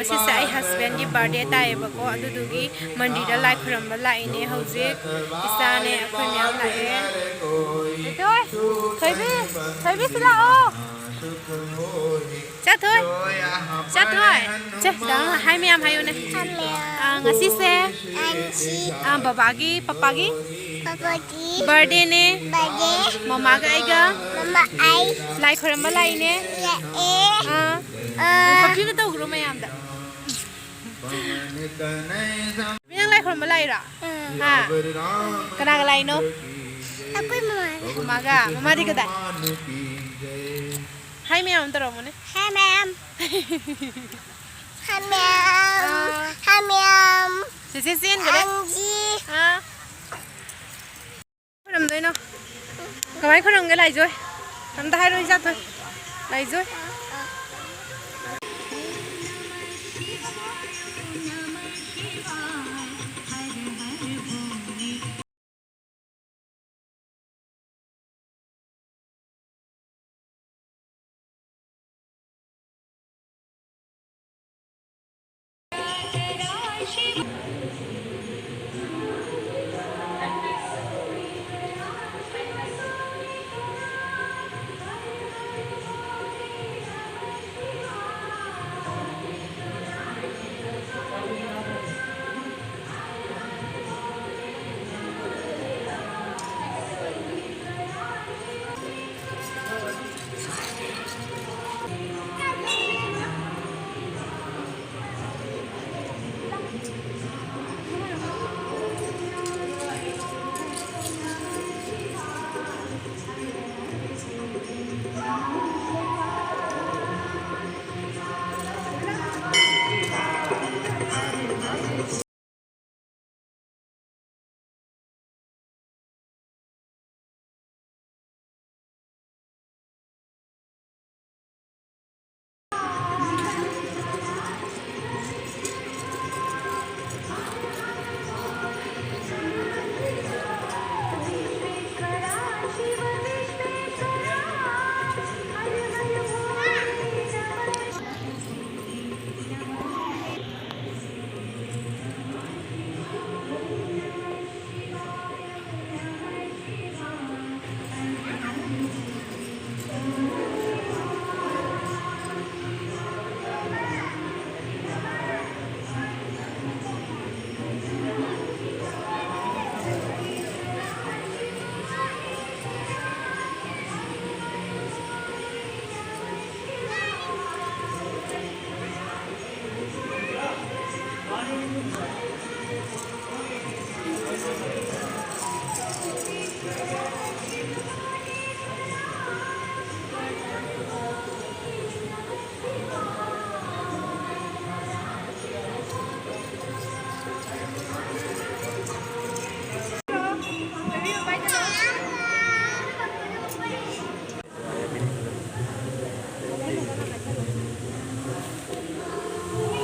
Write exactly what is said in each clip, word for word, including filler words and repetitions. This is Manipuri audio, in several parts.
ꯁꯤꯁꯦ ꯑꯩ ꯍꯁꯕꯦꯟꯒꯤ ꯕꯥꯔꯗꯦ ꯇꯥꯏꯌꯦꯕꯀꯣ, ꯑꯗꯨꯗꯨꯒꯤ ꯃꯟꯗꯤꯔꯗ ꯂꯥꯏ ꯈꯨꯔꯨꯝꯕ ꯂꯥꯛꯏꯅꯦ ꯍꯧꯖꯤꯛ꯫ ꯏꯆꯥꯅꯦ, ꯑꯩꯈꯣꯏ ꯃꯌꯥꯝ ꯂꯥꯛꯑꯦ꯫ ꯊꯣꯏ, ꯊꯣꯏꯕꯤ, ꯊꯣꯏꯕꯤ, ꯁꯤ ꯂꯥꯛꯑꯣ꯫ ꯆꯥꯊꯣꯏ, ꯆꯥꯊꯣꯏ꯫ ꯆꯦ, ꯗꯥ, ꯍꯥꯏ ꯃꯌꯥꯝ ꯍꯥꯏꯌꯨꯅꯦ꯫ ꯍꯥꯏ ꯃꯌꯥꯝ꯫ ꯑꯥ, ꯉꯁꯤꯁꯦ, ꯉꯁꯤ꯫ ꯑꯥ, ꯕꯕꯥꯒꯤ, ꯄꯄꯥꯒꯤ ꯄꯄꯥꯒꯤ ꯕꯥꯔꯗꯦꯅꯦ꯫ ꯕꯥꯔꯗꯦ꯫ ꯃꯃꯥꯒ ꯑꯩꯒ ꯃꯃꯥ ꯑꯩ ꯂꯥꯏ ꯈꯣꯏꯔꯝꯕ ꯂꯥꯛꯏꯅꯦ꯫ ꯂꯥꯛꯑꯦ꯫ ꯑꯥ꯫ ꯑꯥ꯫ ꯄꯞꯄꯤꯅ ꯇꯧꯈ꯭ꯔꯣ ꯃꯌꯥꯝꯗ꯫ ꯅꯪ ꯂꯥꯏ ꯈꯣꯏꯔꯝꯕ ꯂꯥꯛꯏꯔꯣ? ꯎꯝ꯫ ꯍꯥ? ꯀꯅꯥꯒ ꯂꯥꯛꯏꯅꯣ? ꯑꯩꯈꯣꯏ ꯃꯃꯥꯒ꯫ ꯃꯃꯥꯒ? ꯃꯃꯥꯗꯤ ꯀꯗꯥꯏ? ꯍꯥꯏ ꯃꯌꯥꯝ ꯑꯃ ꯇꯧꯔꯝꯃꯨꯅꯦ꯫ ꯍꯥꯏ ꯃꯌꯥꯝ꯫ ꯍꯥꯏ ꯃꯌꯥꯝ꯫ ꯑꯥ꯫ ꯍꯥꯏ ꯃꯌꯥꯝ꯫ ꯆꯦꯆꯦ ꯆꯦꯟꯈ꯭ꯔꯦ꯫ ꯑꯪꯖꯤ꯫ ꯑꯥ꯫ ꯈꯨꯔꯨꯝꯗꯣꯏꯅꯣ? ꯀꯃꯥꯏ ꯈꯨꯔꯨꯝꯒꯦ ꯂꯥꯏꯖꯣꯏ? ꯑꯝꯇ ꯍꯥꯏꯔꯣ ꯏꯆꯥꯊꯣꯏ꯫ ꯂꯥꯏꯖꯣꯏ꯫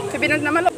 Sabihin na naman,